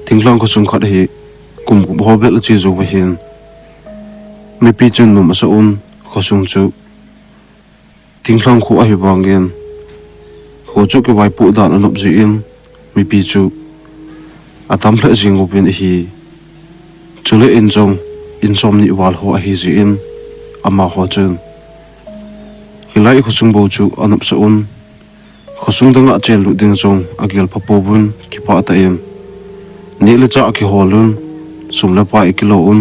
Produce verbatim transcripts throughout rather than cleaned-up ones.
Thinglhang khosung khat hi kum gup ho bel ache jou vahin, mipi chun nom asah un, khosung chu Thinglhang kho ahi vangin, kho chu kivaipoh dan anop jeh in, mipi chu atam lheh jing uvin ahi. Chule in jong in som ni val ho ahi jeh in, amaho chun hilai khosung bou chu anopsah un, khosung dang a chen lut ding jong agel pha pouvin, kipah tah in neh le chah akihol un, sum le pai akilo un,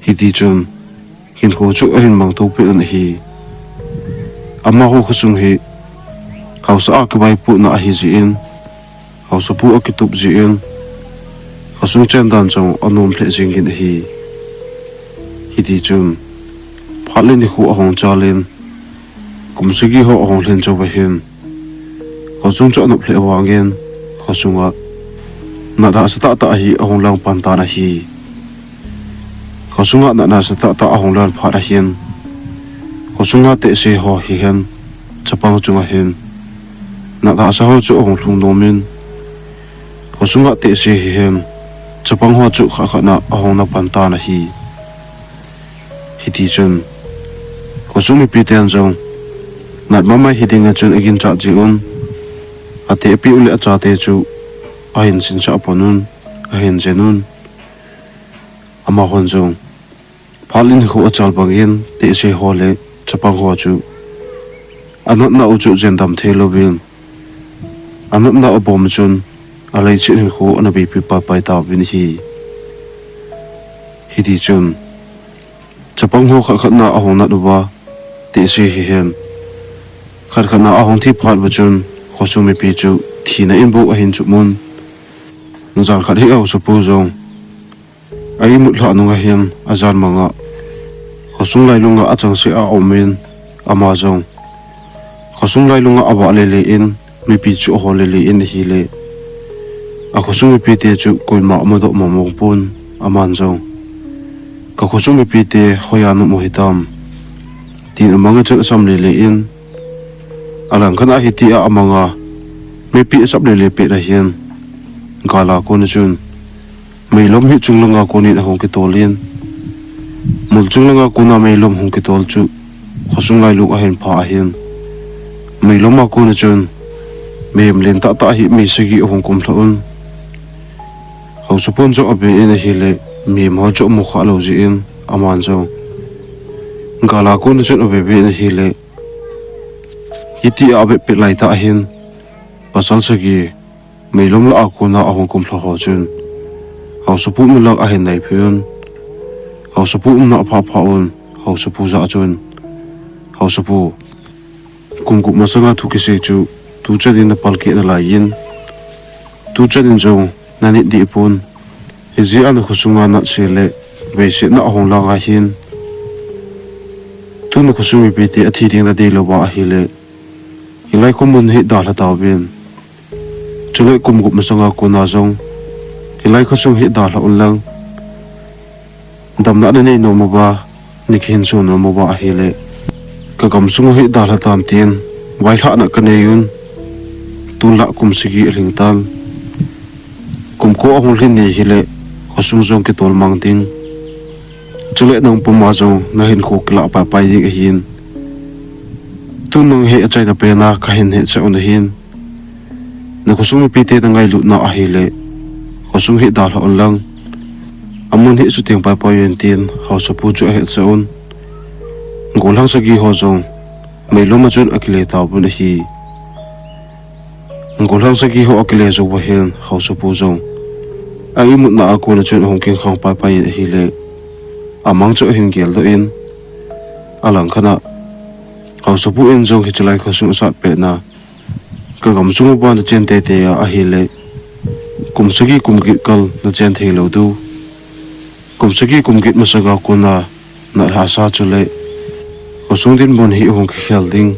hiti chun hinkho chu ahin mangto peh un ahi. Amaho khosung hi haosa a kivaipohna ahi jeh in, haosapu akitup jeh in, khosung chen dan jong anom lheh jeng in ahi. Hiti chun phat le nikho ahung chal in, kum sagi ho ahung lhin jou vahin, khosung chu anop lheh vangin, khosunga natna asatah tah hi ahung lang pan tan ahi. Khosunga natna asatah tah ahung lan phat ahin, khosunga tehse ho hihen, chapang chunga hin natna asa ho chu ahung lhung nom in, khosunga tehse hihen, chapang ho chu khat khat na ahung na pan tan ahi. Hiti chun khosung mipi ten jong nat mamai hiding a chun aginchat jeh un, atehpi u le achate chu ahin sinsah pon un, ahin jen un. Amahon jong phat le nikho achal bangin, tehse ho le chapang ho chu anatna u chu jen dam thei louvin, anatna u abom chun aleiset hinkho ana bipi paipai tauvin ahi. Hiti chun chapang ho khat khat na ahung nat uva, tehse hihen, khat khat na ahung thi phat uva chun, khosung mipi chu thina in bou ahin chup un. Jan khat hi haosapu jong a imut lhah nunga hin, ajan manga khosung lailunga achangseh a aumin, ama jong khosung lailunga avah lele in, mipi chu ahol lele in ahile, akhosung mipite chu koima amudoh mongmong pon, aman jong, kakhosung mipite hoiya nom u hitam, tin amanga chun asam lele in, alangkhat a hitia amanga mipi asap lele pet ahin, gal a kona chun meilom hi chunglanga konin ahung kitol in, mol chunglanga kona meilom hung kitol chu khosung lailung ahin pha ahin, meilom a kona chun mihem len tahtah hi mi sagi ahung kumlha un. Haosapun jong abe in ahile, mihem ho chu amu kha lou jeh in, aman jong gal a kona chun aveve in ahile, hitia ave pet laitah ahin, pasal sagi meilom lah a kona ahung kumlha ho chun haosapu umlang ahin naiphei un. Haosapu umna aphah phah un, haosapu jah a chun, Haosapu, kum gup masanga thu kisei chu tuchan in napalkeh nalaiyin, tuchan in jong nanit dehpon, hijeh a nakhosunga natse le veisetna ahung lang ahin, tu nakhosung mipite athi ding nadei louva ahile, hilai khomun hi dalha tauvin. Chule kum gup masanga kona jong hilai khosung hi dalha unlang, damna nanei nom uva, nakihinso nom uva ahile, kagamsung u hi dalha tan tin, vailhahna kanei un. Tunlah kum sagi alhing tan, kum ko ahung lhin ni hile, khosung jong kitol mang ding, chule nang puma jong nahinkho kilah paipai ding ahin. Tun nang hi achaina pena kahin hetsah u ahin, nakhosung mipite nangailutna ahile, khosung hi dalha unlang, amun hi suteng paipai un tin haosapu chu ahetsah un. Gollhang sagi ho jong meilom a chun akile tauvin ahi. Gollhang sagi ho akile jouva hin haosapu jong a imutna a kona chun ahung kingkhang paipai in ahile, amang chu ahin geldoh in, alangkhat a haosapu in jong hiche lai khosung asat petna, kagamsung uva nachen teitei a ahile, kum sagi kum get kal nachen theilou diu, kum sagi kum get masanga kona nalhahsa chule khosung dinmun hi hung kikhel ding,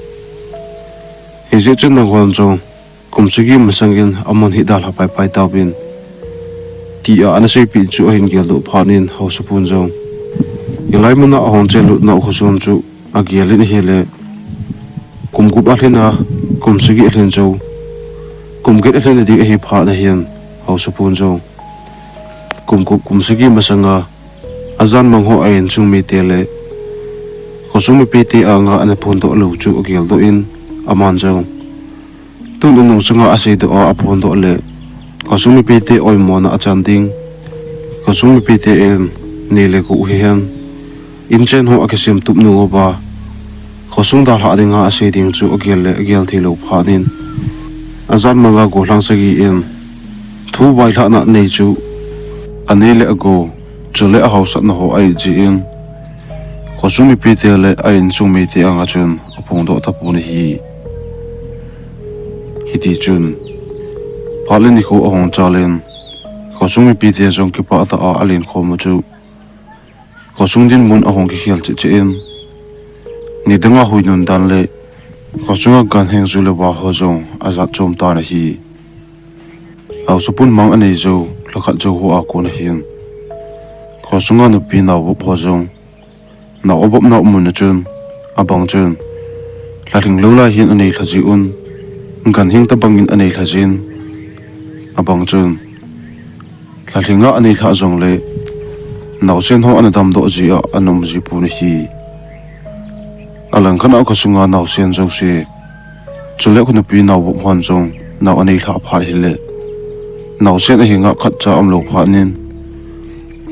hijeh chun nanghon jong kum sagi masangin amun hi dalha paipai tauvin, tia anaseipeh chu ahin geldoh phat in haosapun jong hilai muna ahung chenlutnau khosung chu agel in ahile, kum gup alhin a, kum sagi alhin jou, kum get alhin nading ahi phat nahin, Haosapun jong kum gup kum sagi masanga ajan mang ho a insung mite le khosung mipite anga ana phondoh lou chu ageldoh in, aman jong tun inung sunga aseidoh a aphondoh le khosung mipite oimona achan ding, khosung mipite in nei le gou hihen inchen ho akisem tup nung uva khosung dalhah dinga asei ding chu agel le agel thei lou phat in, ajan manga gollhang sagi in thu vailhahna nei chu anei le agou, chule ahaosatna ho a-it jeh in khosung mipite le a insung mite anga chun aphongdoh tapon ahi. Hitichun phat le nikho ahung chal in, khosung mipite jong kipah tah a alen khom u chu khosung dinmun ahung kikhel cheh cheh in, nidanga huinun dan le khosunga ganhing ju le va ho jong ajat chom tan ahi. Haosapun mang anei jou lhakhat jou ho a kon ahin, khosunga nupi naovop ho jong nao avop nao mun a chun, abang chun lhalhing lou lai hin anei lha jiuvin, ganhing tobangin anei lha jin, abang chun lhalhinga anei lhah jongle naosen ho ana damdoh jeh a ana um jipon ahi. Alangkhat a khosunga naosen jouse chule khonupi naovop hon jong nao anei lhah phat hile, naosen ahinga khatcha umlou phat in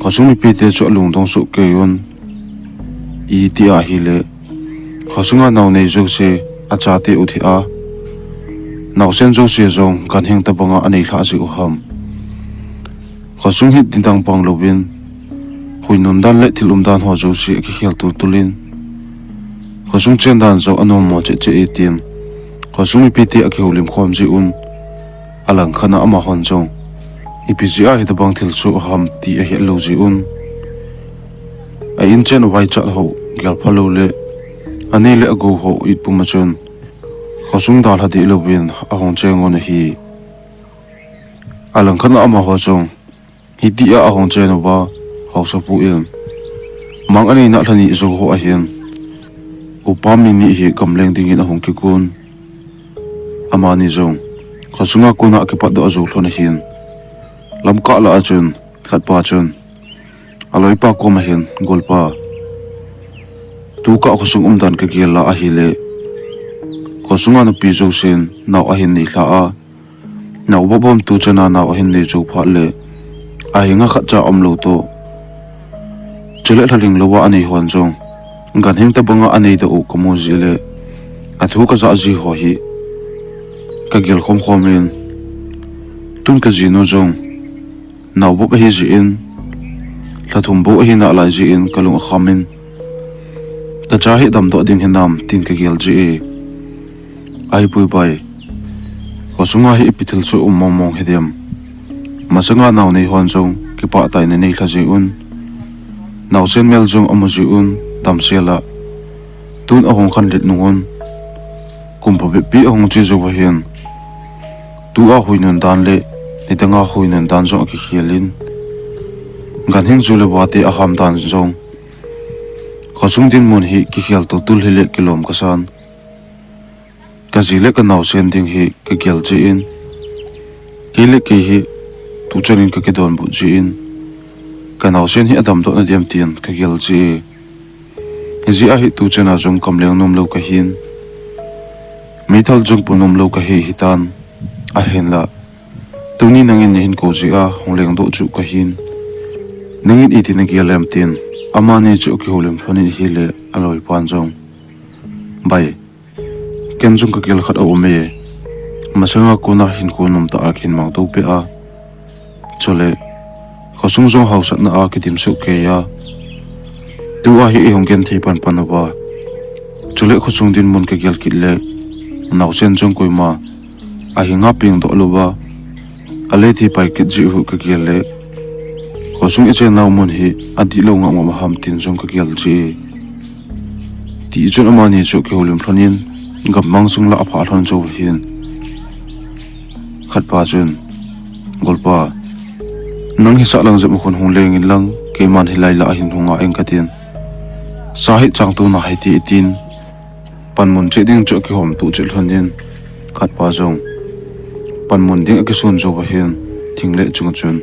khosung mipite chu alungdong soh kei un, iti ahile khosunga nao nei jouse achate u thia, naosen jouse jong ganhing tobanga anei lhah jeh u ham. Khosung hi nidang pang louvin huinun dan le thil umdan ho jouse akikhel tultul in, khosung chen dan jong anommo cheh cheh e tin khosung mipite akihoulim khom jeh un, alangkhat a amahon jong ipi jeh a hitobang thilsoh ham ti ahet lou jeh un, a inchen uvaichat ho gelpha loule anei le agou ho it pum a chun khosung dalha deh louvin ahung cheng un ahi. Alangkhat a amaho jong hitia ahung chen uva, haosapu in mang aneina lha ni jou ho ahin, upa mi ni hi gamleng dingin ahung kigon. Amani jong khosunga kona akipatdoh jou lhon ahin, lamkah lah a chun khatpa chun aloipa koma hin, Golpa, tukah khosung umdan kagel a ahile khosunga nupi jousen nao ahin nei lhah a, naovop hon tuchana nao ahin nei jou phat le ahinga khatcha umlou toh, chule lhalhing louva anei hon jong ganhing tobanga aneidoh u kamu jeh le athu kajah ji ho hi kagel khom khom in, tun kajinu jong naovop ahi jeh in, lhathum bou ahi nalai jeh in kalung akham in, kacha hi damdoh ding hinam tin kagel ji e. Ahipoi bai, khosunga hi ipi thilsoh um mong mong hidem. Masanga nao nei hon jong kipah tah in anei lha jeh un, naosen mel jong amu jeh un, damsel a tun ahung khanlet nung un, kum phabep pi ahung che jou ahin, tua huinun dan le nidanga huinun dan jong akikhel in, ganhing ju le vate aham dan jong, khosung dinmun hi kikhel tultul hile kilom kasan. Kaji le kanaosen ding hi kagel jeh in, kei le kei hi tuchan in kakidonbut jeh in, kanaosen hi adamdoh nadem tin kagel ji e. Hijeh a hi tuchan a jong gamleng nomlou kahin, meithal jong pu nomlou kahi hitan, ahinla tuni nangin nahin kou jeh a hung lengdoh chu kahin, nangin iti nagel em tin amani chu akihoulim lhon in ahile, aloipan jong, Bai, ken jong kagel khat aum e. Masanga kona hinkho nomtah a kahin mangtou peh a, chule khosung jong haosatna a kidimset kei a, tua hi eihung genthei panpan uva, chule khosung dinmun kagel kit le naosen jong koima ahinga pengdoh louva, alethei pai kit jeh u kagel le, khosung ichennau mun hi adihlou ngam ngam ham tin jong kagel ji e. Tichun amani chu kihoulim lhon in, gammang sung lah aphah lhon jou ahin, khatpa chun, Golpa, nang hi sahlang jep a khun hung leng inlang, keiman hilai lah a hin hung nga ing katin, sa hi changtou nahite, tin panmun cheh ding chu akihomtoh cheh lhon in, khatpa jong panmun ding akisun jou ahin, thingleh chunga chun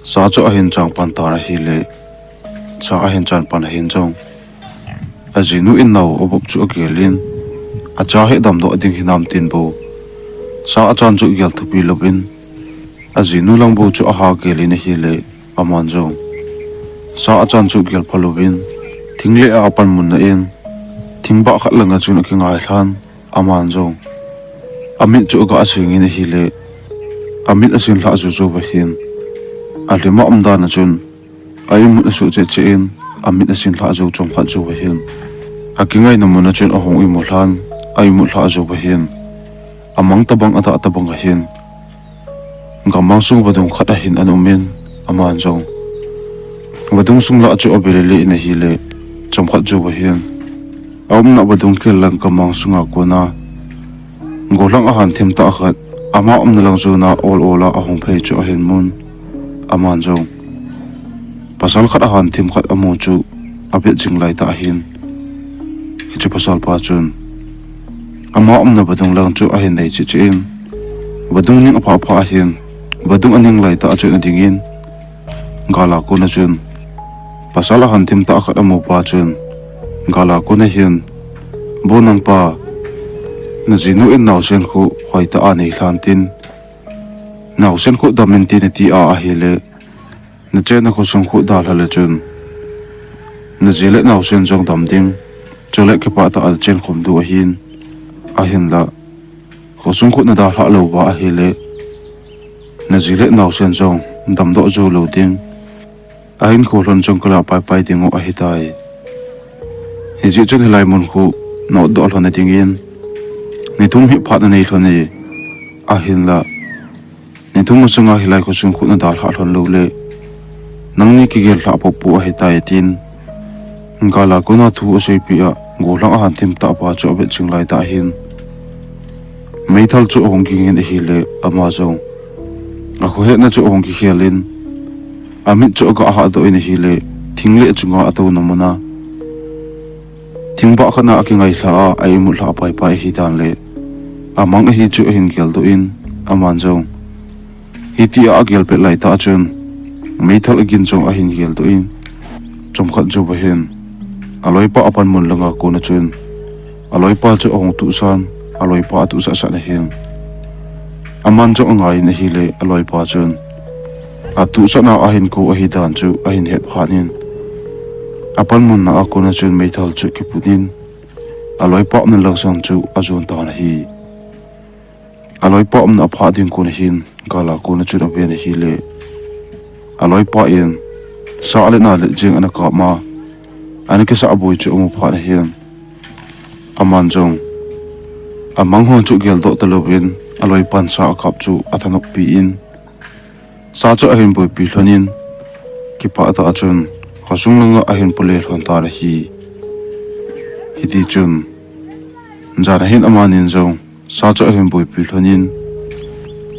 sa chu ahin chang pan tan ahile, sa ahin chan pan ahin jong, ajinu in nao avop chu agelin, acha hi damdoh ding hinam tin bou sa achan chu gel thupi louvin, ajinu lang bou chu aha gelin ahile, aman jong sa achan chu gel pha louvin, thingleh a apan munna in, thingbah khat langa chun akingai lhan, aman jong amit chu aga asengin ahile, amit asin lhah jou jou vahin, alhima umdan a chun a imut asuh cheh cheh in, amit asin lhah jou chomkhat jou vahin, akingaina mun a chun ahung imut lhan, a imut lhah jou vahin, amang tabang adah tabang ahin, gammang sung vadung khat ahin ana umin, aman jong vadung sung lah chu abelele in ahile, chomkhat jou vahin, aumna vadung khel lang gammang sunga kona gollhang ahan thim tah khat, ama umna lang jona ol ol a ahung phei chu ahin mun, aman jong pasal khat ahan thim khat amu chu avet jing laitah ahin, hiche pasalpa chun ama umna vadung lang chu ahin nei cheh cheh in, vadung ning aphah phah ahin, vadung aning laitah chun adingin, gal a kona chun pasal ahan thim tah khat amu pa chun, gal a kona hin, Bo nangpa, najinu in naosen khu hoitah a nei lhan tin, naosen khu dam in tin ati a ahile, nachena khosung khu dalha le chun, naji le naosen jong dam ding, chule kipah tah a nachen khom diu ahin, ahinla khosung khu nadalhah louva ahile, naji le naosen jong damdoh jou lou ding, ahinkho lhon jong kala pai pai dingu ahitai. Hijeh chun hilai mun khu na-otdoh lhon nadingin ni thum hi phat nanei lhon e, ahinla ni thum masanga hilai khosung khu nadalhah lhon loule, nangni kigel lhah popo ahitai, tin gal a kona thu aseipeh a, gollhang ahan thim tah pa chu avet jing laitah ahin, meithal chu ahung ging in ahile, ama jong akhohetna chu ahung kikhel in, amit chu aga hahdoh in ahile, thingleh chunga atouna muna thingbah khat na akingai lha a, a imut lhah pai pai ahitan le, amang ahi chu ahin geldoh in, aman jong hitia agel pet laitah chun, meithal agin jong ahin geldoh in, chomkhat jou vahin, aloipa apan mun langa kona chun aloipa chu ahung tuhsan, aloipa atuhsah sah in ahin, aman jong angai in ahile, aloipa chun atuhsahna ahinkho ahidan chu ahin het phat in, apan munna a kona chun meithal chu kiput in, aloipa umna langsang chu ajon tan ahi. Aloipa umna aphah ding kon ahin, gal a kona chun aven ahile, aloipa in sa le na le jeng ana kap ma, ana kisah boi chu amu phat ahin, aman jong amang hon chu geldoh talouvin, aloipan sa akap chu athanoppi in, sa chu ahin boipi lhonin, kipah tah a chun khosung langa ahin pule lhon tan ahi. Hitichun jan ahin amanin jong sa chu ahin boipi lhonin,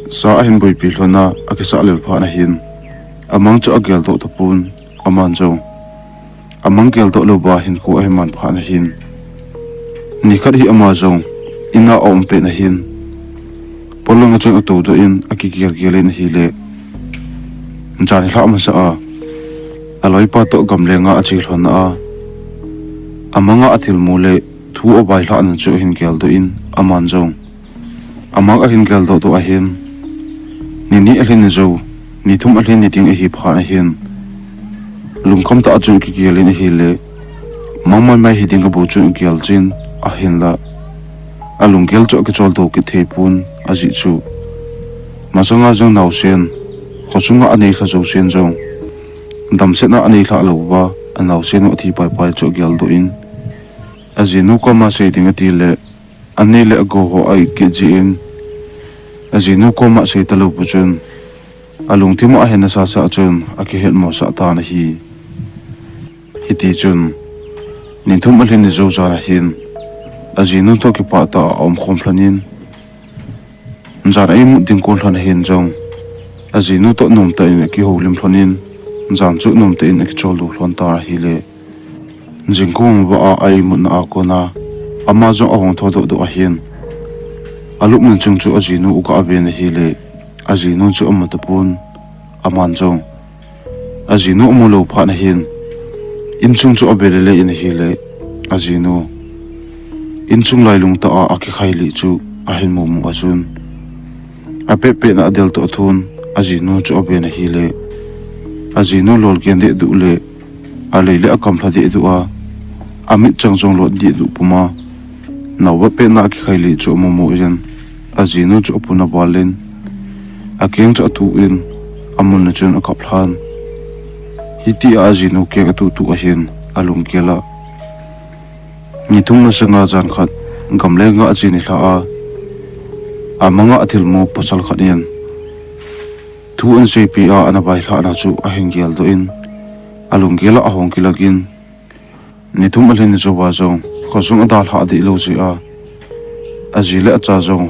sa ahin boipi lhona akisah lel phat ahin, amang chu ageldoh tapon, aman jong amang geldoh louva hinkho ahin man phat ahin, nikhat hi ama jong ina aum pet ahin, pol langa chun atoudoh in akigel gel in ahile, jan nilhah masa a aloipa toh gamlenga ache lhonna a, amanga athilmu le thu availhahna chu ahin geldoh in, aman jong amang ahin geldoh doh ahin, nini alhin jou, ni thum alhin ni ding ahi phat ahin, lungkham tah a chu kigel in ahile, mang maimai hiding abou chun agel chin, ahinla alunggel chu akicholdo kit thei pon, ajeh chu masanga jong naosen, khosunga anei lha jousen jong damsetna anei lhah louva, anaosen u athi pai pai chu ageldoh in, ajinu koma sei ding atile, anei le agou ho a-it kit jeh in, ajinu koma sei talou pu chun, alungthim a ahin asah sah chun akihetmosah tan ahi. Hitichun ni thum alhin ni jou jan ahin, ajinu toh kipah tah a aumkhom lhonin, jan a imut ding kon lhon ahin jong, ajinu toh nomtah in akihoulim lhonin, jan chu nomtah in akicholdo lhon tan ahile, jingkah vah a a imutna a kona ama jong ahung thodoh doh ahin, alupna chung chu ajinu u aga ven ahile, ajinu chu amu tapon, aman jong ajinu amu lou phat nahin, insung chu ave lele in ahile, ajinu insung lailung tah a akikhai lih chu ahin mumu a chun, apehpeh na adel toh athun, ajinu chu aven ahile, ajinu lolgen dehduh le alei le akam lha dehduh a, amitchang jong lot dehduh puma, naova pehna akikhai lih chu amumu in, ajinu chu apun aval in, akeng chu atuh in, amun a chun akap lhan. Hitia ajinu keng atuhtuh ahin, alunggel a, ni thum masanga jan khat, gamlenga ache nilhah a, amanga athilmu pasal khat in thu ahin seipeh a, ana vailhahna chu ahin geldoh in, alunggel a ahung kilang in, ni thum alhin jouva jong khosung adalhah dehlou jeh a, aji le acha jong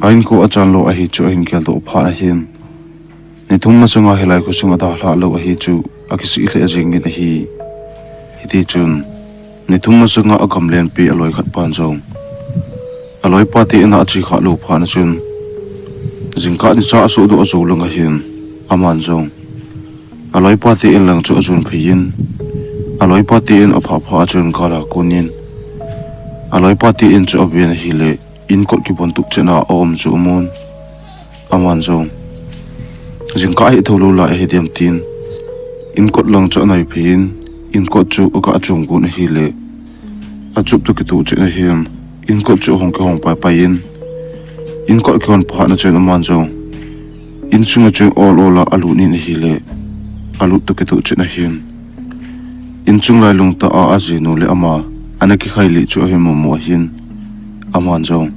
ahinkho achan lou ahi chu ahin geldoh phat nahin, ni thum masanga hilai khosung adalhah lou ahi chu akisih lheh jengin ahi. Hitichun, ni thum masanga agamlenpi aloi khat pan jong aloipa te in a ache khah lou phat na chun, jingkah nisa asohdoh ajou lang ahin, aman jong aloipa te in lang chu ajon phei in, aloipa te in aphah phat a chun gal a kon in, aloipa te in chu aven ahile, inkot kibon tup chetna aum chu amun, aman jong jingkah hi thou lou lai ahi dem tin, inkot lang chu anai phei in, inkot chu aga chom gon ahile, achup toh kitoh chet nahin, inkot chu ahung kihong paipai in, inkot kihon phat na chun aman jong insunga chun ol ol a alut in ahile, alut toh kitoh chet nahin, insung lailung tah a ajinu le ama ana kikhai lih chu ahin mumu ahin, aman jong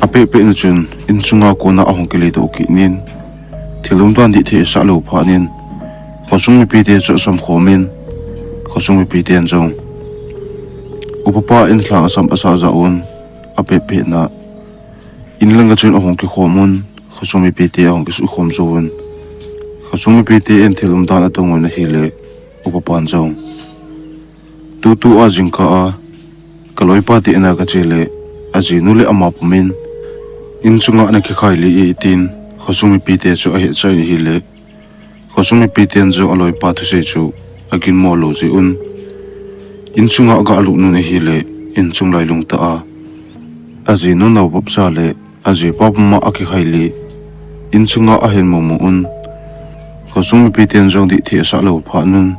apehpeh na chun insunga kona ahung kileidoh kit in, thil umdan dih thei asah lou phat in, khosung mipite chu asamkhom in, khosung mipiten jong upapa in lhang asam asah jeh un, apehpeh na in langa chun ahung kikhom un, khosung mipite ahung kisuhkhom jouvun, khosung mipite in thil umdan atongun ahile, upapan jong, tutua jingkah a kaloipa te ina kache le, ajinu le ama pumin insunga ana kikhai lih e tin, khosung mipite chu ahetcha in ahile, khosung mipiten jong aloipa thusei chu aginmo lou jeh un, insunga aga lut un ahile, insung lailung tah a ajinu nao vopsa le ajipa puma akikhai lih insunga ahin mumu un, khosung mipiten jong dih thei asah lou phat un,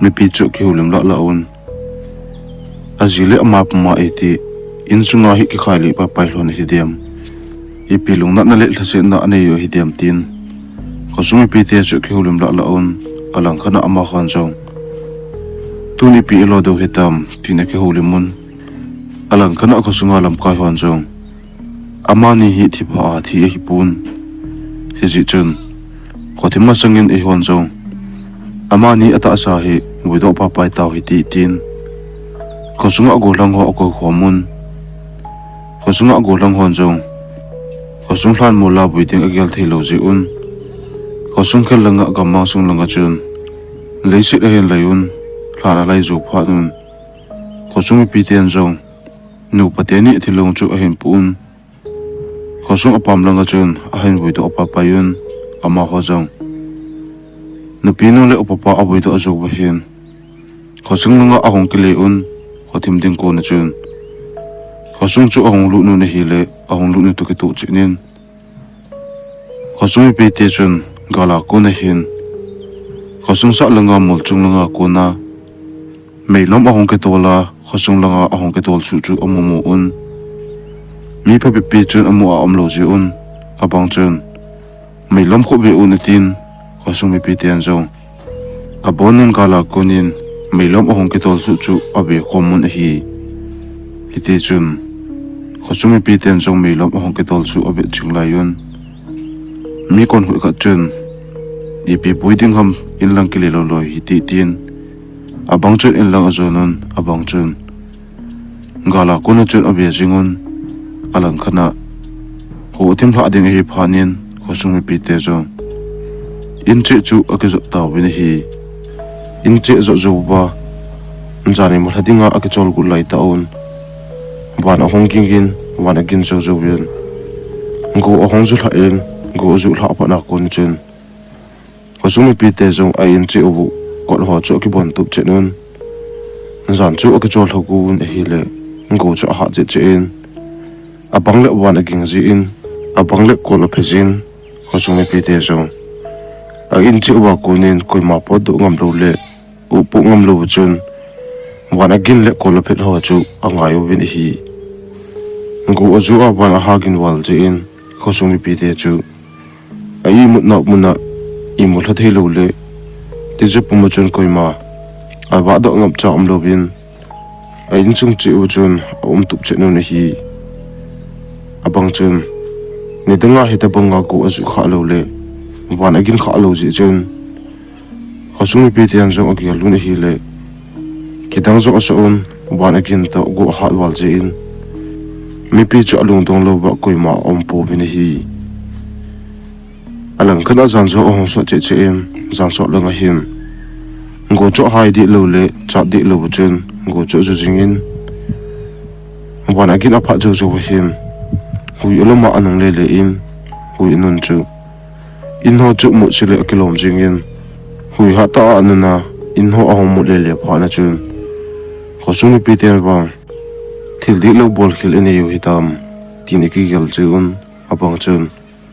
mipi chu kihoulim lahlah un, aji le ama puma iti insunga hi kikhai lih paipai lhon ahi dem, ipi lungnatna le lhasetna anei u ahi dem tin, khosung mipite chu kihoulim lahlah un, alangkhat a amakhon jong, tun ipi ilo diu hitam tin akihoulim un, alangkhat a khosunga lamkai hon jong, amani hi thipha a thi ahipon, hijeh chun khothim masangin eihon jong amani atahsa hi vuidoh paipai tau hite tin, khosunga gollhang ho akoukhom un, khosunga gollhang hon jong khosung lhan mol a vui ding agel theilou jeh un, khosung khel langa gammang sung langa chun leiset ahin lai un, lhan alai jou phat un, khosung mipiten jong nupa teni thilong chu ahin pu un, khosung apam langa chun ahin vuidoh paipai un, amaho jong nupinu le upapa avuidoh jou uva hin, khosung langa ahung kile un, khothim ding kona chun khosung chu ahung lut un ahile, ahung lut un toh kitoh chet in, khosung mipite chun gal a kona hin, khosung sah langa mol chung langa kona meilom ahung kitol a, khosung langa ahung kitol suh chu amumu un, mi phabep pi chun amu a umlou jeh un, abang chun meilom khoh ve un atin, khosung mipiten jong abon un gal a konin meilom ahung kitol suh chu ave khom un ahi. Hitichun khosung mipiten jong meilom ahung kitol suh avet ching lai un, mi konkhuh khat chun, ipi pui ding ham, inlang kile lou loi hite tin, abang chun inlang ajon un, abang chun gal a kona chun ave jing un, alangkhat a khothim lhah ding ahi phat in, khosung mipite jong incheh chu akijot tauvin ahi. Incheh jot jou uva, jani malha dinga akichol got lai tah un, van ahung ging in, van agin jou jouvin, Go ahung ju lhah in, go ajuh lhah pat a kon chun, khosung mipite jong a in cheh u kot ho chu akibon tup chet un. Jan chu akichol lhon un ahile, go chu ahat chet chet in, abang le van aging jin, abang le kol aphe jin, khosung mipite jong a in cheh uva kon in koima potdoh ngam lou le, upoh ngam lou chun, van agin le kol aphet ho chu angai uvin ahi. Go ajuh a van ahagin val jin, khosung mipite chu a imut nau mun a imu lha thei lou le, tijat pum a chun koima avahdoh ngam cha um louvin, a in chung cheh u chun aum tup chet un ahi. Abang chun, nidang a hitabang a go ajuh kha lou le, van agin kha lou jeh chun, khosung mipite jong agel un ahile, kidang jong asa un, van agin toh go ahat val jin, mipi chu alungdong louva koima aum pouvin ahi. Alang khat a jan jong ahung sot chet chet in, jan sot lang ahin, go chu ahai deh lou le, chat deh lou chun, go chu aju jingin, van agin aphat jou jou ahin, hui alam a anung lele in, hui anun chu in ho chu mut seh le akilom jingin, hui hatah a anun a, in ho ahung mut lele phat na chun, khosung mipiten vang, thil dihlou bolkhel inei u hitam, tin akigel cheh un, abang chun,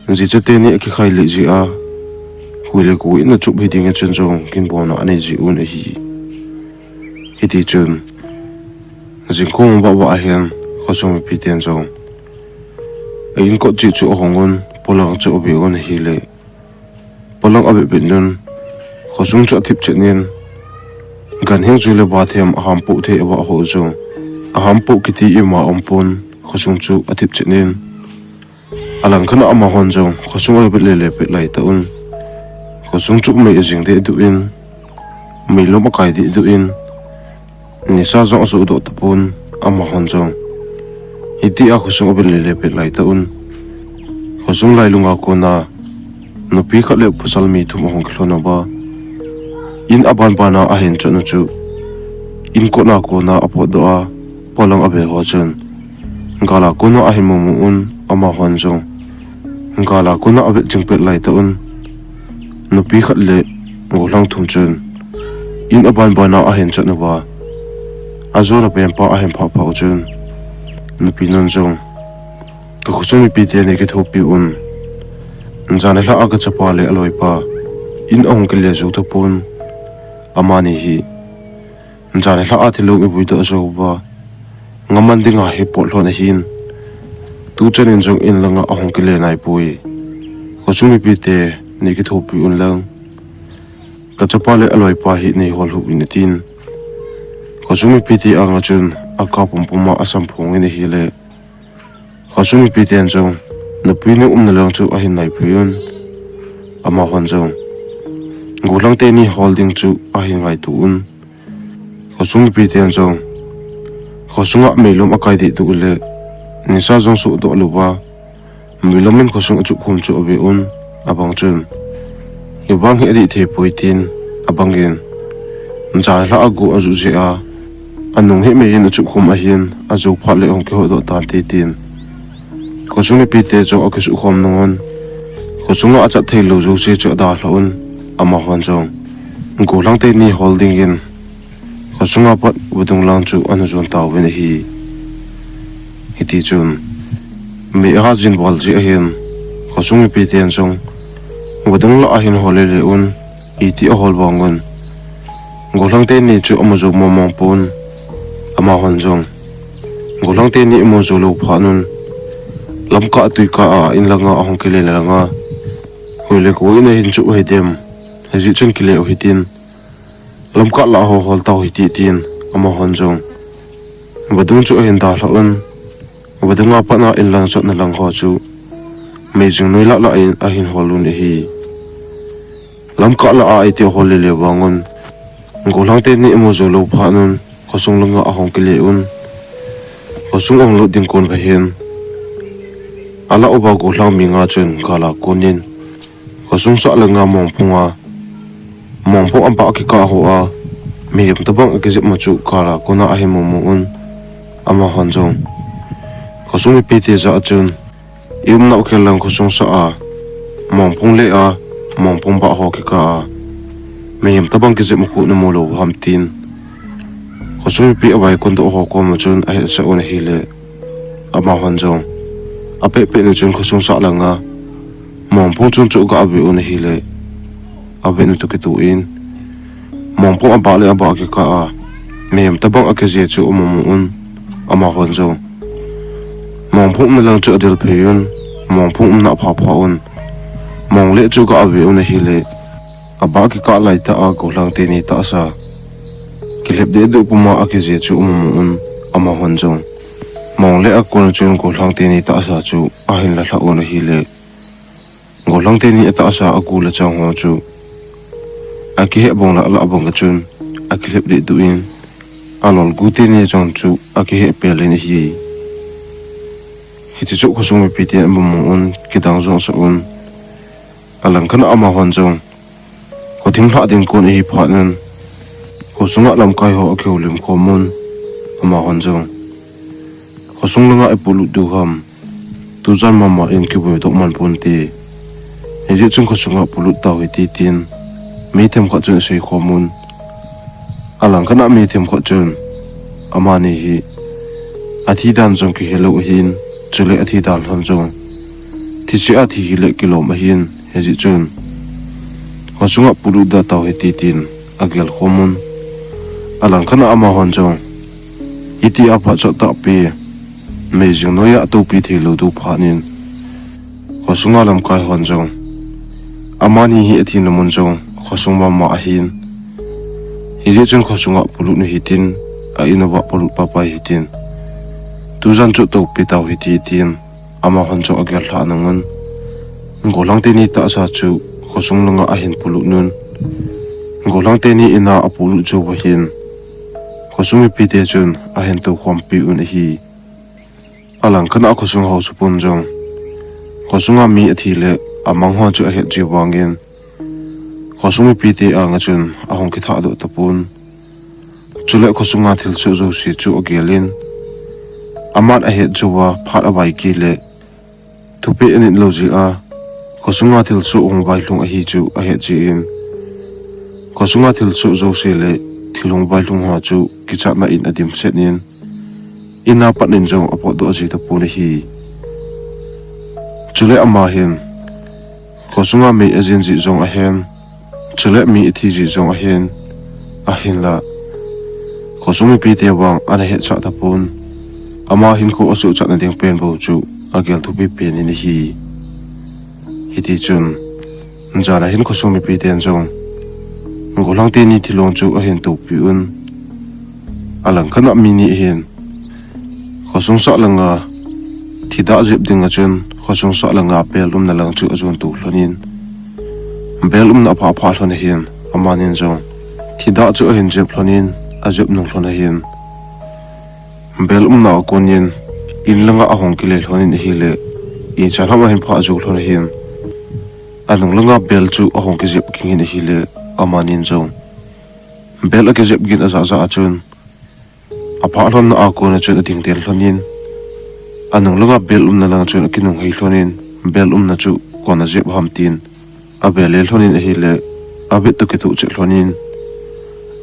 jicha teni akikhai lih jeh a, hui le go in achup hiding a chun jong ginbona anei ji un ahi. Hiti chun, jingkah vah vah ahin, khosung mipiten jong a in kot cheh chu ahong un, polang chu ave un ahile, polang ave pet un, khosung chu athip chet in, ganhing chu le bathem aham poh thei avah ho jong, aham poh kiti ima umpon, khosung chu athip chet in, alang khat a amahon jong khosung avet lele pet lai tah un, khosung chu mei ajing deh duh in, meilom akai deh duh in, nisa jong asuhdoh tapon, amahon jong hitia khosung avet lele pet lai tah un, khosung lailung a kona nupi khat le pasal mi thum ahung kilhon uva, in abanban a ahin chot u chu, in kot a kona apotdoh a, polang ave ho chun, gal a kona ahin mumu un, amahon jong gal a kona avet ching pet lai tah un, nupi khat le gollhang thum chun in abanban a ahin chot uva, ajona penpa ahin phah phah u chun, nupi nun jong, ka khosung mipite nei kithopi un, jan nilhah a kachapa le aloipa in ahung kile jou tapon, amani hi jan nilhah a thilong ivuidoh jou uva, ngaman dinga hi pot lhon ahin, tuchan in jong in langa ahung kile naipoi. Khosung mipite nei kithopi un lang, kachapa le aloipa hi nei hol hih un, atin. Khosung mipite anga chun akap pumpum a asam phong in ahile, khosung mipiten jong nupi nung umna lang chu ahin naiphei un, amahon jong gollhang teni hol ding chu ahin ngaito un. Khosung mipiten jong khosunga meilom akai deh duh le, nisa jong suhdoh louva, meilom in khosung achup khum chu ave un, abang chun, hivang hi adih thei poi tin, abang in, jan nilhah a go ajuh jeh a, anung hi mei in achup khum ahin, ajou phat le ahung kihodoh tante tin, khosung mipite jong akisuhkhom nung un, khosunga achat thei lou jouse chu adalhah un, amahon jong gollhang teni hol dingin khosunga pat vadung lang chu ana jon tauvin ahi. Hiti chun, mei aha jin val jeh ahin, khosung mipiten jong vadung lah ahin hol lele un, iti ahol vang un, gollhang teni chu amu jou mong mong pon, amahon jong gollhang teni amu jou lou phat un, lamkah tuikah a in langa ahung kile langa, hui le go in ahin chup u hidem, hijeh chun kile u hitin, lamkah lah a ho hol tau hite tin, amahon jong vadung chu ahin dalhah un, vadung a pat a in lang chotna lang ho chu mei jing noi lah lah in ahin hol un ahi. Lamkah lah a iti ahol lele vang un, gollhang teni amu jou lou phat un, khosung langa ahung kile un, khosung ahung lut ding kon pha hin, alah uva gollhang mi nga chun gal a kon in, khosung sah langa mongphung a, mongphung abah akikah ho a, mihem tobang akijep ma chu gal a kona ahin mumu un, amahon jong khosung mipite jah a chun, I umnau khel lang khosung sah a, mongphung le a, mongphung bah ho kikah a, mihem tabang kijep u khu namu lou ham tin, khosung mipi a vaikon doh ho koma chun ahetsah un ahile, amahon jong apeh peh nu chun khosung sah langa mongphung chung chu aga ave un ahile, avet nu toh kitoh in, mongphung abah le abah kikah a, mihem tabang akijep chu amu mu un, amahon jong mongphung umna lang chu adel phei un, mongphung umna apha pha un, mong le chu aga ave un ahile, abah kikah laitah a gollhang teni tahsa kilhep deh deh puma akijep chu amu mu un, amahon jong mong le akon chun gollhang teni tahsa chu ahin la lhah un ahile, gollhang teni atahsa agol achang ho chu akiheh bong lah lah bang a chun akilhep deh duh in, alol gu teni jong chu akiheh pel in ahi. Hiche chu khosung mipi ten amu mu un, kidang jong asah un. Alangkhat a amahon jong khothim lhah ding kon ahi phat in, khosunga lamkai ho akihoulim khom un, amahon jong khosung langa ipolut diu ham, tujan mama in kiboi doh man ponte, hijeh chun khosunga polut tau hite tin, mi themkhat chun asei khom un. Alangkhat a mi themkhat chun, amani hi athi dan jong kihe lou ahin, chule athi dan lhon jong thise a thi hile kilom ahin, hijeh chun khosunga polut da tau hite tin agel khom un. Alangkhat a amahon jong, hitia phat chot tahpi, meijing noiya atoupi thei lou diu phat in, khosunga lamkai hon jong, amani hi athina mun jong khosung mama ahin, hijeh chun khosunga polut nu hitin, a in uva polut paipai hitin, tujan chu toupi tau hite tin, amahon jong agel lhah nung un, gollhang teni tahsa chu khosung langa ahin polut un, gollhang teni in a apolut cheh uva hin, khosung mipi te chun ahin tou khompi un ahi. Alangkhat a khosung haosapu jong, khosunga mi athi le amang ho chu ahet jiu vangin, khosung mipi te anga chun ahung kithah doh tapon. Chule khosunga thilsoh jouse chu agel in, aman ahet jou uva phat avai kit le, thupeh anit lou jeh a, khosunga thilsoh hung vailhung ahi chu ahet jeh in, khosunga thilsoh jouse le thil hung vailhung ho chu kichatna in adimset in, in a pat in jong apotdoh ji tapon ahi. Chule ama hin, khosunga mi ajin jeh jong ahen, chule mi athi jeh jong ahen, ahinla khosung mipi te vang ana hetsah tapon, ama hinkho asuhchatna ding pen bou chu agel thupi pen in ahi. Hitichun, jan a hin khosung mipi ten jong gollhang teni thilong chu ahin toupi un. Alangkhat a mi ni hin, khosung sah langa thidah jep ding a chun, khosung sah langa bel umna lang chu ajon tou lhon in, bel umna aphah phah lhon ahin, amanin jong thidah chu ahin jep lhon in, ajep nung lhon ahin, bel umna a kon in, in langa ahung kile lhon in ahile, in chan ham ahin phah jou lhon ahin, anung langa bel chu ahung kijep ging in ahile, amanin jong bel akijep gin ajah jah a chun, aphah lhonna a kon a chun ading del lhon in, anung langa bel umna lang chun akinung hei lhon in, bel umna chu koin ajep ham tin, avel le lhon in ahile, avet toh kitoh chet lhon in,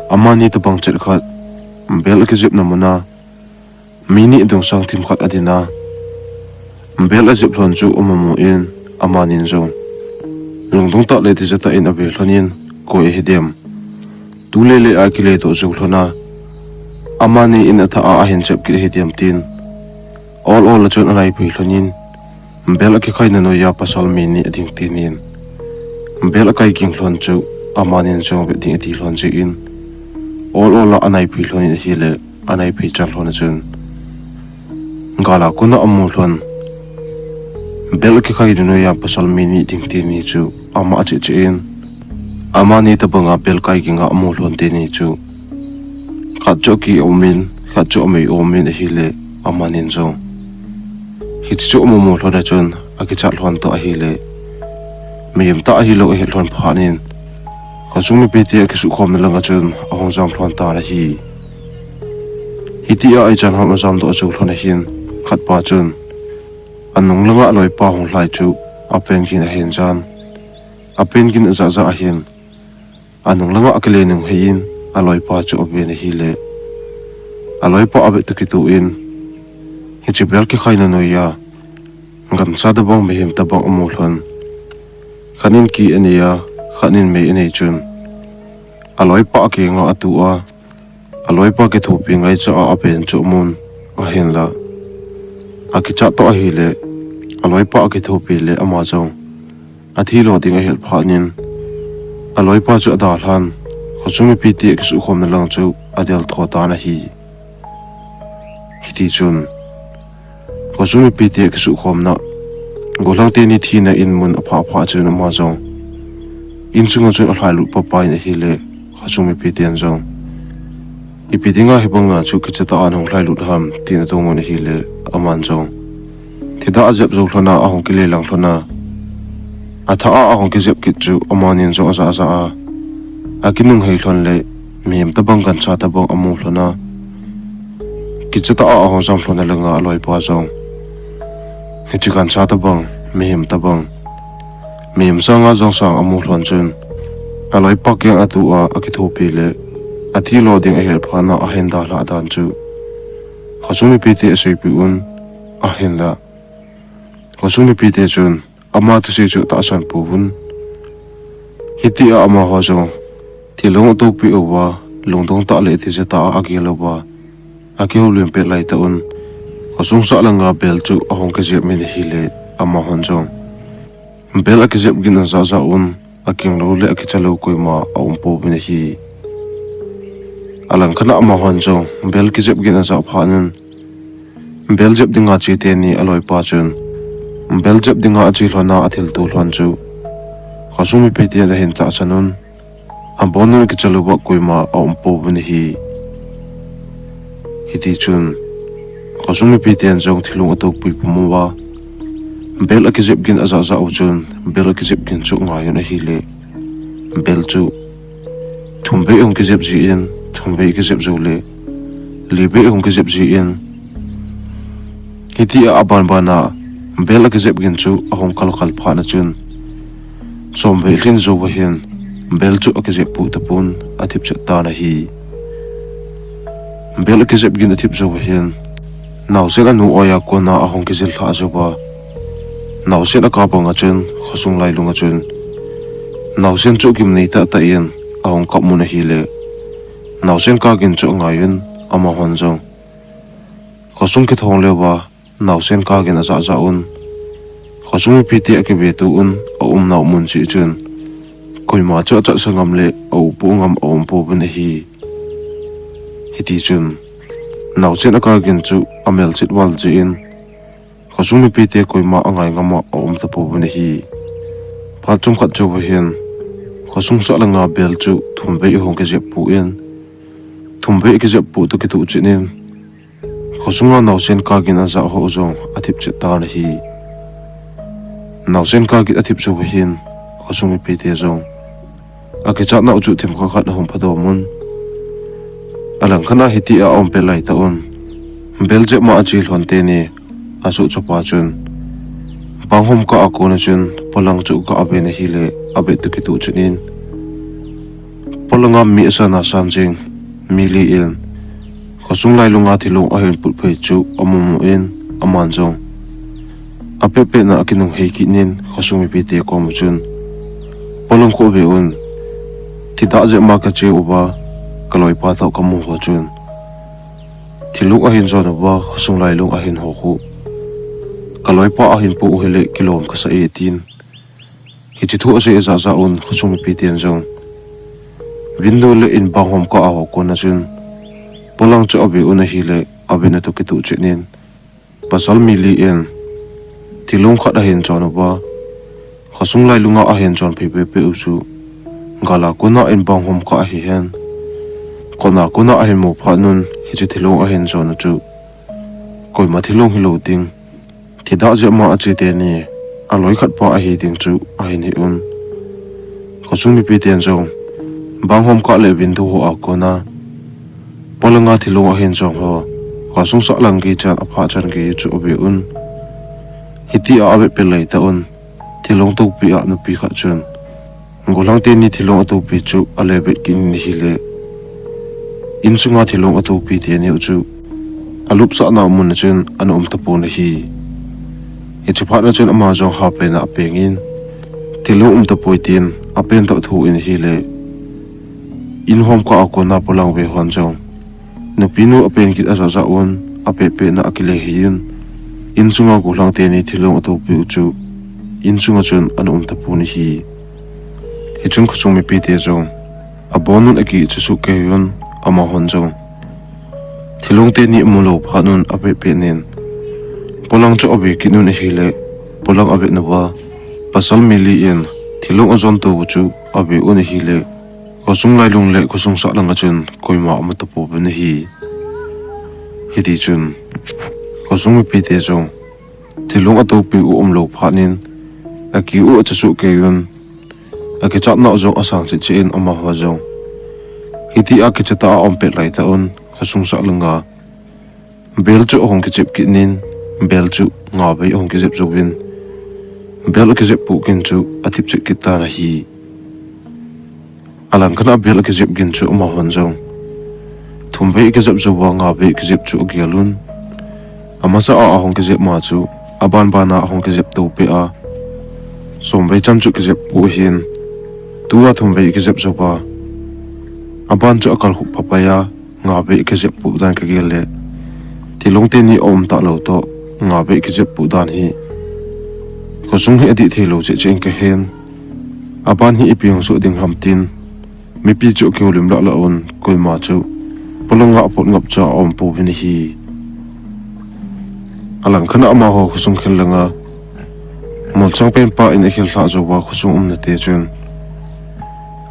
amani tobang chet khat, bel akijepna mun a mi ni dungsang themkhat adin a, bel ajep lhon chu amu mu in, amanin jong lungdong tah le tija tah in ave lhon in, koi ahi dem, tu le le a kile toh jou lhon a, amani in athah a ahin jep kit ahi dem tin, ol ol a chun anaiphei lhon in, bel akikhaina noiya pasal mi ni ading tinin, bel akai ging lhon chu amanin jong vet ding ati lhon jeh in, ol ol a anaiphei lhon in ahile, anaiphei chan lhon a chun, gal a kon a amu lhon bel akikhaina noiya pasal mi ni ding teni chu ama acheh cheh in, amani tobanga bel kai ging a amu lhon teni chu khat chu aki um in, khat chu amei um in ahile, amanin jong hiche chu amu mu lhon a chun akichat lhon toh ahile, mihem tah ahilou ahet lhon phat in, khosung mipi te akisukhomna lang a chun ahung jam lhon tan ahi. Hitia ichan ham ajam doh jou lhon ahin, khatpa chun, Anung langa aloipa hung lhai chu apen gin ahin jan. Apen gin ajah jah ahin. Anung langa akile nung hei in aloipa chu aven ahile, aloipa avet toh kitoh in, hiche bel kikhaina noiya gancha tabang mihem tabang amu lhon. Khat in ki anei a, khat in mei anei chun, aloipa akenga atu a, aloipa kithopi ngaicha a apen chu amun ahinla, akichat toh ahile, aloipa akithopi le ama jong athi lo ding ahet phat in, aloipa chu adalhan, khosung mipite kisukhomna lang chu adel tho tan ahi. Hiti chun, khosung mipite kisukhomna, gollhang teni thina in mun aphah phah chun ama jong insunga chun alhailut papa in ahile, khosung mipiten jong, ipi dinga hibanga chu kicha tah a nahung lhailut ham, tin adong un ahile, aman jong, thida ajep jou lhon a ahung kile lang lhon a, athah a ahung kijep kit chu amanin jong ajah jah a, akinung hei lhon le, mihem tabang gancha tabang amu lhon a, kicha tah a ahung jam lhon a langa aloipa jong, hiche gancha tabang, mihem tabang, mihem sanga jong sang amu lhon chun, aloipa keng atu a akithopi le, athi lo ding ahet phat in ahin dalhah dan chu khosung mipite aseipeh un ahinla, khosung mipite chun ama thusei chu atahsan pouvin, hitia amaho jong thilong atoupeh uva, lungdong tah le tija tah a agel uva, akihoulim pet laitah un, khosung sah langa bel chu ahung kijep in ahile, amahon jong bel akijep gin ajah jah un, akeng lou le akicha lou koima aum pouvin ahi. Alangkhat a amahon jong bel kijep gin ajah phat in, bel jep dinga che teni aloipa chun, bel jep dinga ache lhon a athilto lhon chu khosung mipiten ahin tahsan un, abonun akicha louva koima aum pouvin ahi. Hiti chun, khosung mipiten jong thilong atoupeh pum uva, bel akijep gin ajah jah u chun, bel akijep gin chu angai un ahile, bel chu thum vei ahung kijep jin, thum vei akijep jou le, li vei ahung kijep jin, hitia aban bana bel akijep gin chu ahung kal kal phat na chun, som vei lhin jouva hin bel chu akijep poh tapon, athip chet tan ahi. Bel akijep gin athip jouva hin, naosen anu oiya kona ahung kijil lhah jouva, naosen aka banga chun khosung lailunga chun naosen chu gimnei tah tah in ahung kap un ahile, naosen kagin chu angai un, amahon jong khosung kithong leuva naosen kagin ajah jah un, khosung mipite akiveto un, aumnau mun cheh chun, koima chu achatsa ngam le aupoh ngam aum pouvin ahi. Hiti chun, naosen akagin chu amelchit val jeh in, khosung mipite koima angai ngam a aum tapouvin ahi. Phat chomkhat chouva hin, khosung sah langa bel chu thum vei ahung kijep pon, thum vei akijep poh toh kitoh chet in, khosunga naosen kagin ajah ho jong athip chet tan ahi. Naosen kagin athip jouva hin, khosung mipite jong akichat nau chu themkhat khat ahung phadom un. Alangkhat a hitia aum pet laitah un, bel jep ma ache lhon teni asuhchapa chun, banghom kah a kona chun polang chu aga ven ahile, avet toh kitoh chet in, polanga mi asan asan jing mi li in khosung lailunga thilong ahin put phei chu amumu in, aman jong apet petna akinung hei kit in, khosung mipite koma chun, polang khu ve un, thida jep ma kache uva, kaloipa toh kamu ho chun thilong ahin jon uva, khosung lailung ahin ho khu kaloipa ahin pu u hile kilom kasa e, tin hiche thu asei ajah jah un, khosung mipiten jong window le in banghom kah a ho kona chun polang chu ave un ahile, avet na toh kitoh chet in, pasal mi li in thilong khat ahin jon uva, khosung lailunga ahin jon phei pehpeh u chu, gala kona in banghom kah ahihen, kona kona ahin mu phat un, hiche thilong ahin jon u chu koima thilong hilou ding, thida jep ma ache teni aloi khat pa ahi ding chu ahin he un. Khosung mipiten jong banghom kah le window ho a kona polanga thilong ahin jon ho, khosung sah lang gei chan aphah chan gei chu ave un. Hitia avet pet laitah un, thilong topi a nupi khat chun, golhang teni thilong atopi chu alebet kit in ahile, insunga thilong atopi teni u chu alupsahna mun a chun ana um tapon ahi. Hiche phat na chun ama jong hapena apeng in, thilong um tapoi tin apen tah thu in ahile, in hom kah a kona polang ve hon jong, nupinu apen kit ajahjah un, apetpetna akile hei in, insunga golhang teni thilong atopi u chu insunga chun ana um tapon ahi. Hichun khosung mipite jong abon un akicha suh kei un, amahon jong thilong teni amu lou phat un apetpet in, polang chu ave kit un ahile, polang avet nauva pasal mi li in thilong ajon tou chu ave un ahile, khosung lailung le khosung sahlang a chun koima amu tapouvin ahi. Hitichun khosung mipite jong thilong atopi u aum lou phat in, aki u acha suh kei un, akichatnau jong asang chetchet in, amaho jong hitia kichatah a aum pet laitah un, khosung sahlang a bel chu ahung kijep kit in, bel chu nga vei ahung kijep jouvin, bel akijep pu gin chu athip chet kit tan ahi. Alangkhat a bel akijep gin chu amahon jong thum vei akijep jouva nga vei akijep chu agel un. Amasa a ahung kijep ma chu abanban a ahung kijep tou peh a, som vei chan chu akijep pu ahin, tua thum vei akijep jouva, aban chu akalkhup phapai a, nga vei akijep pu dan kagel le, thilong teni aum talou toh nga vei akijep pu dan hi khosung hi adih thei lou chetchet in kahen. Aban hi ipi hung soh ding ham tin, mipi chu akihoulim lah lah un, koima chu polang a apot ngap cha aum pouvin ahi. Alangkhat a amaho khosung khel langa molchang penpa in akhel lhah jouva khosung umnate chun,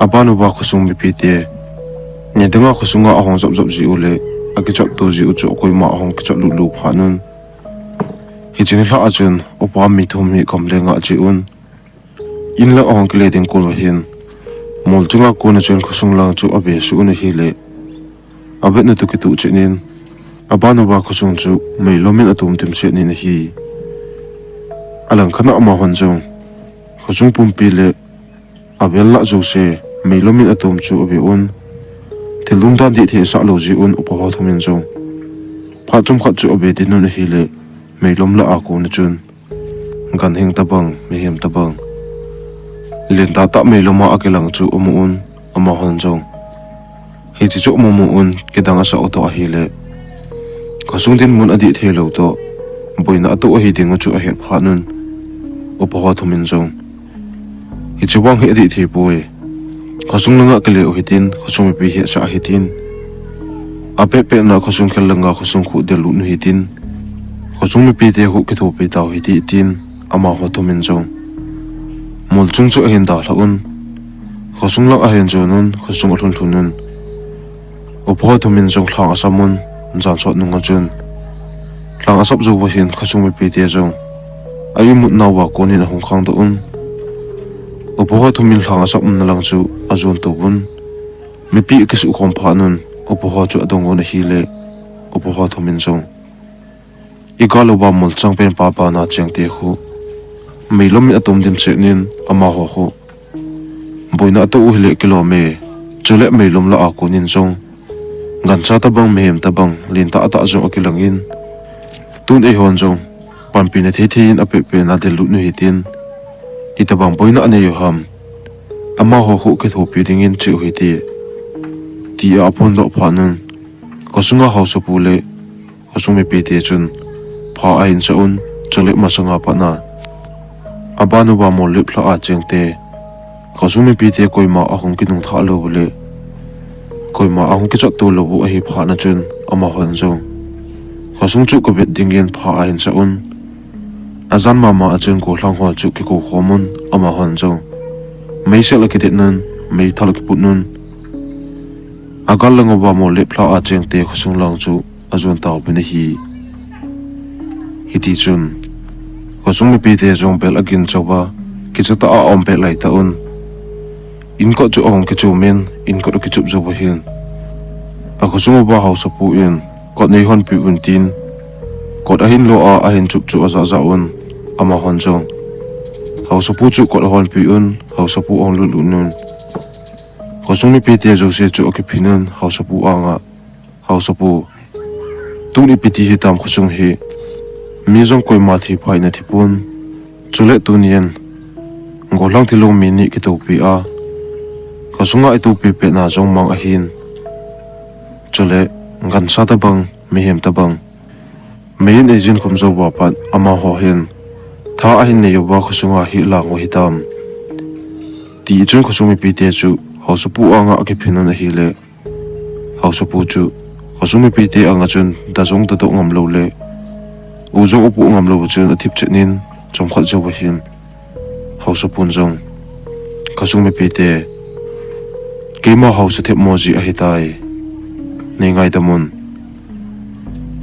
abanuva khosung mipite, nidanga khosunga ahung jopjop jiu le akichat to jiu chu koima ahung kichat lut lou phat un, hiche nilhah a chun upa mi thum hi gamleng a ache un, in lang ahung kile ding kon uva hin, molchang a kon a chun khosung lang chu avesuh un ahile, avetna toh kitoh chet in, abanuva khosung chu meilom in atom dimset in ahi. Alangkhat a amahon jong khosung pumpi le avel lah jouse meilom in atom chu ave un, thil lungdan dih thei asah lou jeh un, upaho thum in jong phat chomkhat chu ave din un ahile, meilom lah a kon a chun ganhing tobang, mihem tobang, lentah tah meilom a akilang chu amu un, amahon jong hiche chu amu mu un, kidang asah u toh ahile, khosung dinmun adih thei lou toh, boina atoh ahi dingu chu ahet phat un, upaho thum in jong, hiche vang hi adih thei poi, khosung langa kile u hitin, khosung mipi hetsah hitin, apetpetna khosung khel langa khosung khu del lut u hitin, khosung mipite khu kithopi tau hite tin, amaho thum in jong molchang chu ahin dalha un, khosung lang ahin jon un, khosung alhun lhun un, upaho thum in jong lhang asam un, jan sot nunga chun lhang asap jouva hin khosung mipite jong a imutnauva kon in ahung khangdoh un, upaho thum in lhang asap umna lang chu ajon touvun, mipi akisuh khom phat un, upaho chu adong un ahile, upaho thum in jong, igal uva molchang penpa bana chengte khu meilom in atom dimset in, amaho khu boina atoh u hile kilom e, chule meilom lah a kon in jong gancha tobang, mihem tobang, lentah tah jong akilang in, tun eihon jong panpina thei thei in apetpetna del lut u hitin, hitobang boina anei u ham, amaho khu kithopi dingin che u hite, tia aphondoh phat un, khosunga haosapu le khosung mipite chun pha ahin sah un, chule masanga pat a abanuva mol leplhah a chengte, khosung mipite koima ahung kinungthah lou u le koima ahung kichat to lou u ahi phat na chun, amahon jong khosung chu kavet dingin pha ahin sah un, ajan mama a chun golhang ho chu kikou khom un, amahon jong meisel akidet un, meithal akiput un, agal lang uva mol leplhah a chengte khosung lang chu ajon tauvin ahi. Hitichun khosung mipite jong bel agin chauva, kichatah a aum pet laitah un, inkot chu ahung kichom in, inkot akichup jouva hin, akhosung uva haosapu in, kot neihonpeh un tin, kot ahin lo a ahin chup chu ajahjah un, amahon jong haosapu chu kot ahonpeh un, haosapu ahung lutlut un. Khosung mipite jouse chu akiphin un haosapu anga, "Haosapu, tuni ipi ti hitam khosung hi, mi jong koima thi pha in athipon. Chule tunin gollhang thilong mi ni kitopi a, khosunga itopi petna jong mang ahin. Chule gansa tabang, mihem tabang, mei in eijin khum jouva pat amaho hin tha ahin nei uva khosunga hi lang u hitam?" Tichun khosung mipite chu haosapu anga akiphin un ahile, haosapu chu khosung mipite anga chun da jong dadoh ngam lou le u jong upoh ngam lou chun athip chet in, chomkhat jouva hin haosapun jong, "Khosung mipite, keima haosa themmo jeh ahitai. Nei ngaidam un.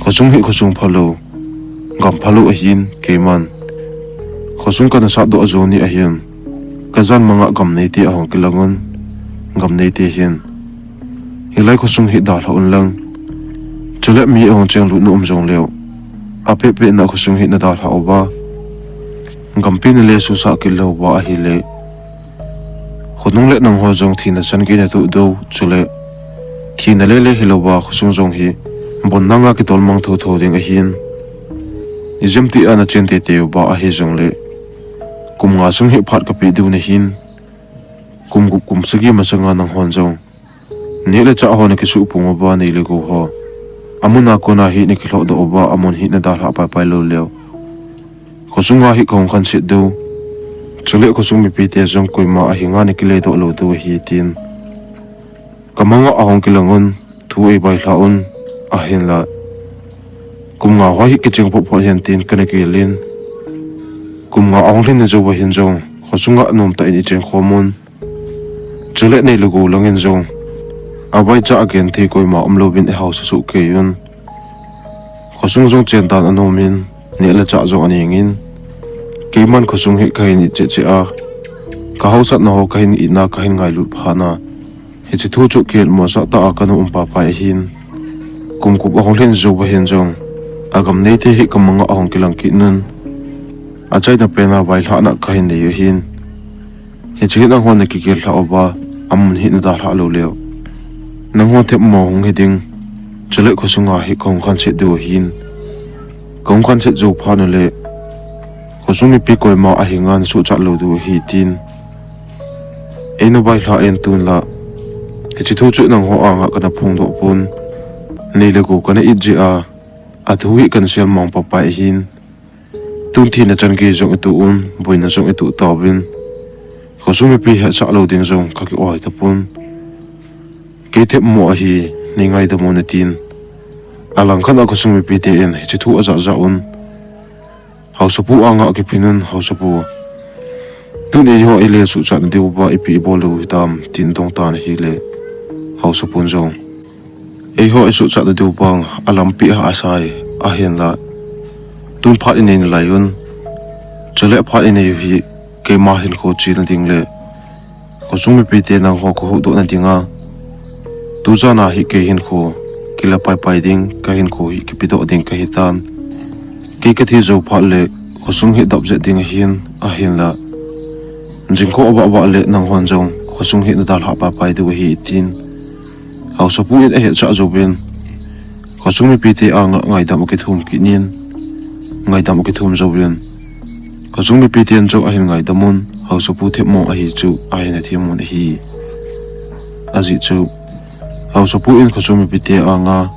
Khosung hi khosung phalou, gam phalou ahin, keiman khosung kana satdoh jou ni ahin, kajan manga gam neite ahung kilang un, gam neite hin hilai khosung hi dalha un lang. Chule mi ahung chenglut na um jongleu, apehpeh na khosung hi nadalha uva, gampi nale susah kit lou uva ahile, khonung le nangho jong thina chan gei natoh diu, chule thina lele hilouva khosung jong hi bon nanga kitolmang thotho ding ahin. Ijemtia nachen teitei uva ahi jongle, kum nga sung hi phat kapeh diu nahin. Kum gup kum sagi masanga nanghon jong neh le chah ho nakisuh pung uva, nei le gou ho amuna kona hi nakilhohdoh uva, amun hi nadalhah paipai lou leu, khosunga hi kahung khanset diu, chule khosung mipite jong koima ahinga nakiledoh lou diu ahi," tin, "Kamanga ahung kilang un, thu eivailhah un, ahinla kum nga ho hi kicheng photphot hen," tin kana gelin, kum nga ahung lhin jouva hin jong khosunga nomtah in icheng khom un. Chule nei le gou langin jong avaicha agenthei koima umlouvin eihaosa sohkei un. Khosung jong chen dan anomin, neh le chah jong anengin, keiman khosung hi kahin it cheh cheh a, kahaosatna ho kahin itna kahin ngailut phat na, hiche thu chu kihetmosah tah a kana um paipai ahin. Kum gup ahung lhin jouva hin jong agam neite hi kamanga ahung kilang kit un, achaina pena vailhahna kahin nei u ahin. Hiche hi nanghon nakigel lhah uva, amun hi nadalhah lou leu, nanghon themmo hung hi ding, chule khosunga hi kahung khanset diu ahin. Kahung khanset jou phat ule, khosung mipi koima ahinga nasuhchat lou diu ahi, tin eina vailhah in, tunla hiche thu chu nangho anga kana phongdoh pon, nei le gou kana it jeh a, athu hi kana sel mang paipai ahin. Tun thina chan gei jong ito un, boina jong ito tauvin, khosung mipi hetsah lou ding jong kaki-oi tapon. Kei themmo ahi, nei ngaidam un, atin. Alangkhat a khosung mipite in hiche thu ajah jah un, haosapu anga akiphin un, "Haosapu, tun eiho eile suhchatna diuva ipi ibol diu hitam?" tin adong tan ahile, haosapun jong, "Eiho isuhchatna diu vang alampi ahahsai, ahinla tun phat inei nalai un, chule phat inei u hi keima hinkho chena ding le khosung mipite nangho kahuhdohna dinga, tujana hi kei hinkho kile paipai ding, kahinkho hi kipedoh ding kahitan. Kei kathi jou phat le khosung hi dap jep ding ahin, ahinla jingkah avah vah le nanghon jong khosung hi nadalhah paipai diu ahi," tin haosapu in ahetsah jouvin, khosung mipite anga ngaidam akithum kit in, ngaidam akithum jouvin, khosung mipiten jong ahin ngaidam un, haosapu themmo ahi chu ahin hethem un ahi. Ajeh chu haosapu in khosung mipite anga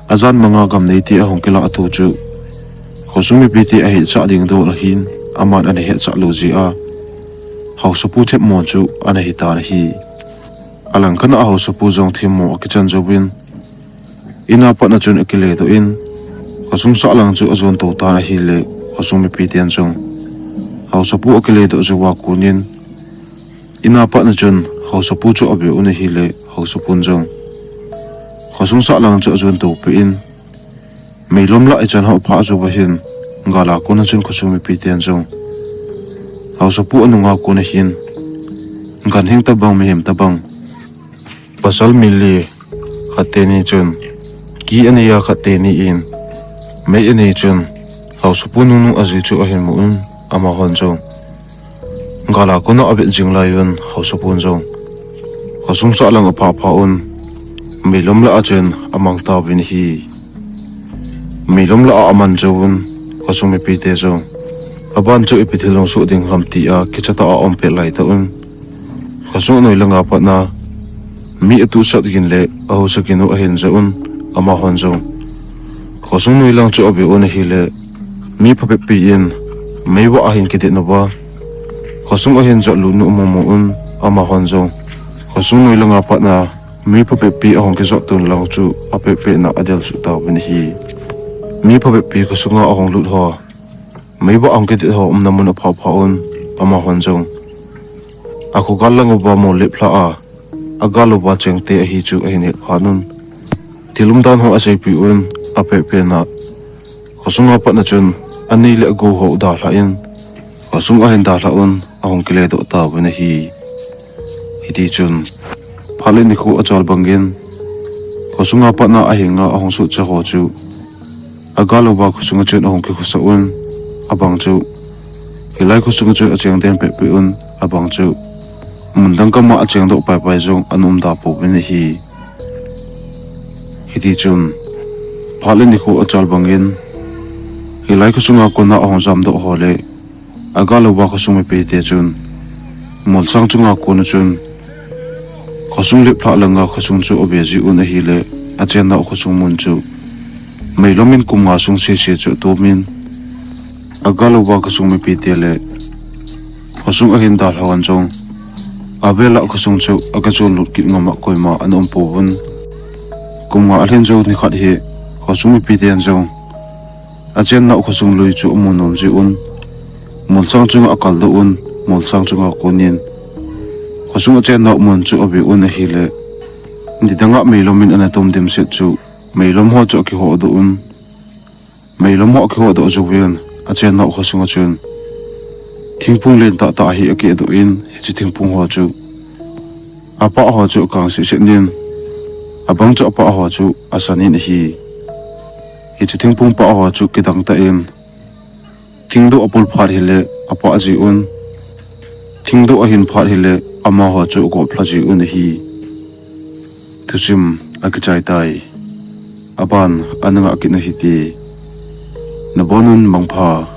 ajan manga gam neite ahung kilah thu chu khosung mipite ahetsah ding dol ahin, aman ana hetsah lou jeh a haosapu themmo chu ana hitan ahi. Alangkhat a haosapu jong themmo akichan jouvin, ina patna chun akiledoh in, khosung sahlang chu ajon tou tan ahile, khosung mipiten jong haosapu akiledoh jouva konin, ina patna chun haosapu chu ave un ahile, haosapun jong khosung sahlang chu ajon toupeh in, meilom lah ichan hou phah jouva hin, gala kona chun khosung mipiten jong haosapu anunga kona hin, ganhing tobang mihem tobang, pasal mi li, khat teni chun ki anei a, khat teni in mei anei chun, Haosapu nunung ajeh chu ahin mu un, amahon jong gal a kona avet jing lai un, haosapu jong khosung sahlang aphah phah un, meilom lah a chun amang tauvin ahi. Meilom lah a aman jou un, khosung mipite jong aban chu ipi thil hung soh ding ham tia kicha tah a aum pet lai tah un, khosung noi langa patna mi atuhsat gin le ahusa gin u ahin ja un, amahon jong khosung noi lang chu ave un ahile, mi phabep pi in meivah ahin kidet uva, khosung ahin jot lut u amu mu un, amahon jong khosung noi langa patna mi phabep pi ahung kijot tun lang chu apeh peh na adel suh tauvin ahi. Mi phabep pi khosunga ahung lut ho, meivah ahung kidet ho umna mun aphah phah un, amahon jong akho gal lang uva mol lep lhah a, agal uva chengte ahi chu ahin het phat un, thil umdan ho aseipeh un, apeh peh na khosunga patna chun anei le agou ho dalhah in, khosung ahin dalhah un, ahung kile doh tauvin ahi. Hiti chun phat le nikho achol bangin, khosunga patna ahinga ahung sohcha ho chu agal uva khosunga chun ahung kikhosah un, abang chu hilai khosunga chun acheng den peh peh un, abang chu mun dang gam a acheng doh pai pai jong ana um da pouvin ahi. Hiti chun phat le nikho achol bangin, hilai khosunga kona ahung jam doh ho le agal uva khosung mipite chun molsang chunga kon a chun khosung lep lhah langa khosung chu ave ji un ahile, achen nau khosung mun chu meilom in kum nga sung sese chu atom in, agal uva khosung mipite le khosung ahin dalha hon jong avel a khosung chu aga jon lut kit ngam a koima ana um pouvin. Kum nga alhin jou nikhat hi khosung mipiten jong achen nau khosung lui chu amu nom ji un, molsang chunga akal doh un, molsang chunga kon in khosung achen nau mun chu ave un ahile, nidang a meilom in ana tom dimset chu meilom ho chu akihoh doh un, meilom ho akihoh doh jouvin, achen nau khosunga chun thingphung len tah tah hi akeh doh in, hiche thingphung ho chu apah ho chu akang seh seh in, abang chu apah ho chu asan in ahi. Hiche thingphung pah ho chu kidang tah in, thingdoh apul phat hile apah ji un, thingdoh ahin phat hile amaho chu agop lha ji un ahi. Thusim akichai tai. Aban ana ngah kit u hite. Nabon un mangpha.